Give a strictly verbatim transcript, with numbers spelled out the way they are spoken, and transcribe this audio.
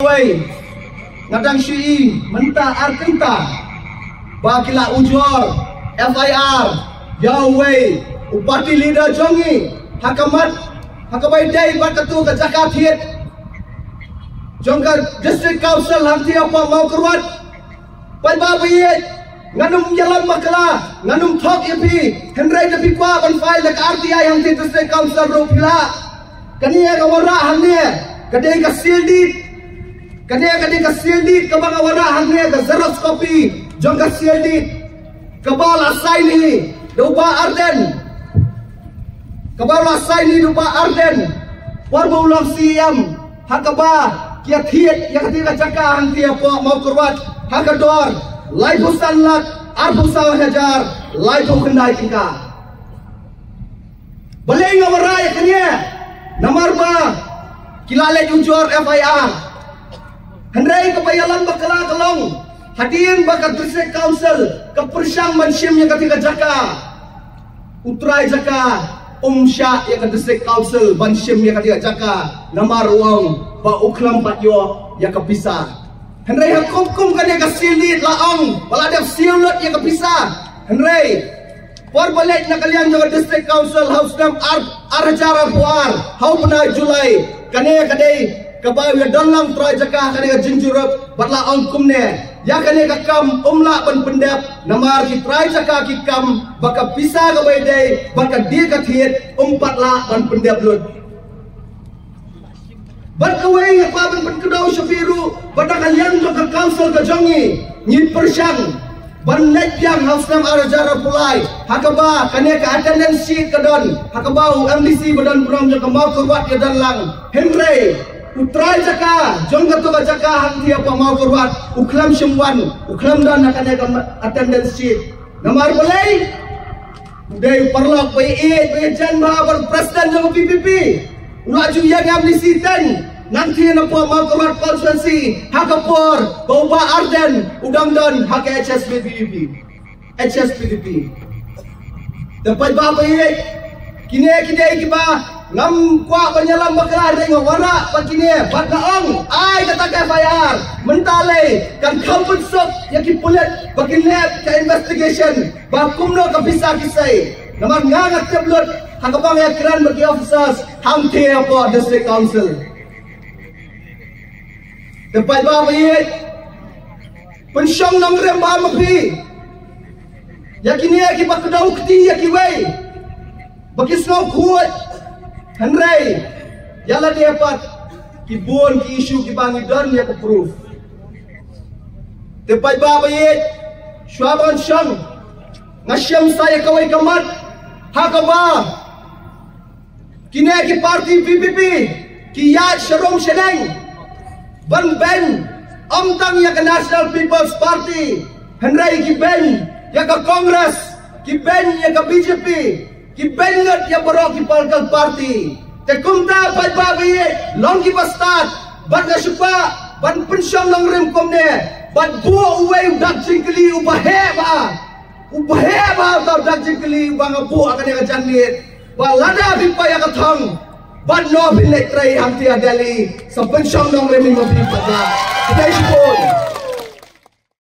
Wei, nga dang shu i mynta ar kynta ba ki la ujor F I R ïa uwei u party leader jong ngi ha ka mat, ha kaba ïadei bad katu ka jaka thied jong ka District Council hangtei hapoh Mawkyrwat. Paidbah ba ïeit, ngan ym ïalam bakla, ngan ym thok ïa phi, hynrei lada phi kwah ban file da ka R T I hangtei District Council ruh phi lah. Kane ka wanrah hangne ka dei ka sealed deed. Kane ka dei ka sealed deed kaba nga wanrah hangne, ka xerox copy jong ka sealed deed kaba la sign hi da u Bah Ardent. Kaba la sign hi da u Bah Ardent por ba u long C E M, ha kaba ki ïa thied ïa kata ka jaka hangtei hapoh Mawkyrwat ha ka dor laiphew san lak arphew saw hajar laiphew khyndai tyngka. Balei nga wanrah ïa kane? Namar ba ki la leit ujor F I R. Hynrei kaba ïalam bakla ka long, hadien ba ka District Council ka pyrshang ban shim ïa kata ka jaka, u trai jaka um shah ïa ka District Council ban shim ïa kata ka jaka, namar u ong ba u khlem pat ïoh ïa ka pisa. Hynrei ha kum kum kane ka sealed deed la ong ba la dep seal lut ïa ka pisa. Hynrei por ba leit na ka liang jong ka District Council ha u snem ar, ar hajar arphew ar, ha u bnai July, kane ka dei kaba u ïa don lang trai jaka ha kane ka jingjurip bad la ong kumne, ïa kane ka kam um lah ban pyndep namar ki trai jaka ki kam ba ka pisa kaba ïadei bad ka die ka thied um pat lah ban pyndep lut. Bad kawei nga kwah ban pynkynmaw sha phi ruh, bad na ka liang jong ka council ka jong ngi, ngi pyrshang ban leit biang ha u snem ar hajar arphew lai, ha kaba kane ka attendance sheet ka don, ha kaba u M D C ba don burom jong ka Mawkyrwat ïa don lang. Hynrei u trai jaka jong katu ka jaka hangtei hapoh Mawkyrwat u khlem shym wan, u khlem don ha kane ka attendance sheet. Namar balei? U dei u paralok ba ïeit, ba ïeit jan ba ban president jong ka P P P. U la ju ïeng M D C ten, nangta napoh Mawkyrwat constituency, ha ka por ba u Bah Ardent u dang don ha ka H S P D P. H S P D P. Te paidbah ba ïeit, kine ki dei kiba ngam kwah ban ïalam bakla, hynrei nga wanrah ba kine, bad nga ong, ai kata ka F I R mynta lei, kan kham pynsuk ïa ki pulit ba kin leh ka investigation ba kumno ka pisa ki sei. Namar nga nga tip lut ha kaba nga ïakren bad ki officers hangtei hapoh District Council. Te paidbah ba ïeit, pynshong nongrim bha ma phi ïa kine kiba kdew kti ïa kiwei, ba ki sngewkhuid. Hynrei ïa lade pat ki bun ki issue kiba ngi don ïa ka proof. Te paidbah ba ïeit, shuwa ban shong, nga shem sa ïa kawei ka mat ha kaba kine ki party P P P ki ïaid sharum shaneng ban beiñ, ym tang ïa ka National People's Party, hynrei ki beiñ ïa ka Congress, ki beiñ ïa ka B J P, ki beiñ lut ïa baroh ki political party. Te kumta paidbah ba ïeit, long kiba stad, bad nga shu kwah ban pynshong nongrim kumne, bad buh uwei u dak jingkylli uba heh bha. Uba heh bha uta u dak jingkylli uba nga buh ha kane ka janmiet, ba lada phi poi ïa ka thong, bad no phin leit trei hangtei ha Delhi, sa pynshong nongrim ïa ma phi paidbah. Khublei shibun.